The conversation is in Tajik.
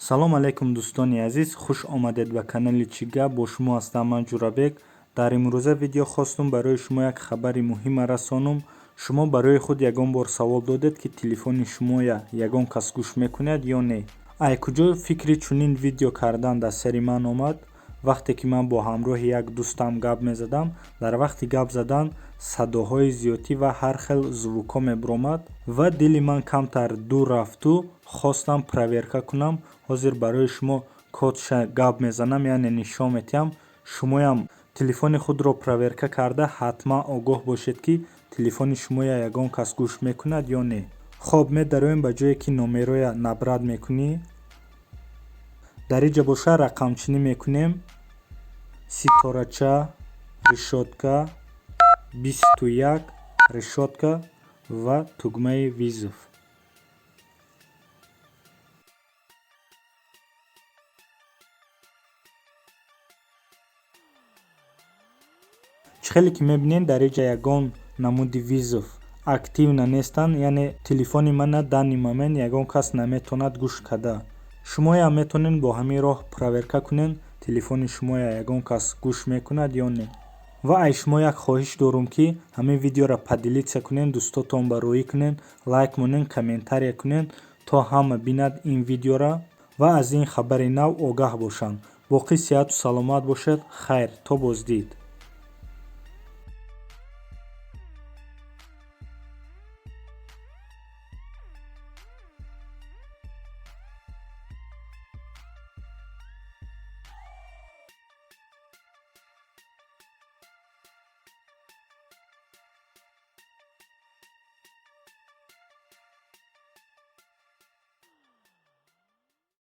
Салом алейкум, дӯстони азиз, хуш омадед ба канали «Чӣ гап». Бо шумо ҳастам ман, Ҷурабек. Дар имрӯза видео хостум барои шумо як хабари муҳима расонум. Шумо барои худ ягон бор савол додед, ки телефони шумоя ягон кас гӯш мекунад ё не? Ай куҷо фикри чунин видео кардан дар сари ман омад? Вақте ки ман бо ҳамроҳи як дӯстам гап мезадам, дар вақти гап задан садоҳои зиёдтӣ ва ҳар хел звукҳо мебуромад ва дили ман камтар дур рафту хостам проверка кунам. Ҳозир барои шумо кодша гап мезанам, яъне нишон метиҳам. Шумоям телефони худро проверка карда, ҳатман огоҳ бошед, ки телефони шумоя ягон кас гӯш мекунад ё не. Хоб, медароем ба ҷое, ки номероя набрать мекунӣ. Дар инҷа боша рақамчинӣ мекунем: ситорача, решётка, 21, решётка ва тугмаи вызов. Чӣ хеле ки мебинед, дар инҷа ягон намуди вызов активно нестанд, яъне телефони мана данный момент ягон кас наметавонад гӯш карда. Шумоям метавонед бо ҳамин роҳ проверка кунед, телефони шумоя ягон кас гӯш мекунад ё не. Ва ай шумо як хоҳиш дорум, ки ҳамин видеоро поделиться кунед, дӯстотон ба роҳӣ кунед, лайк монед, комментария кунед, то ҳама бинад ин видеоро ва аз ин хабари нав огаҳ бошанд. Боқӣ сиҳату саломат бошед. Хайр, то боздид.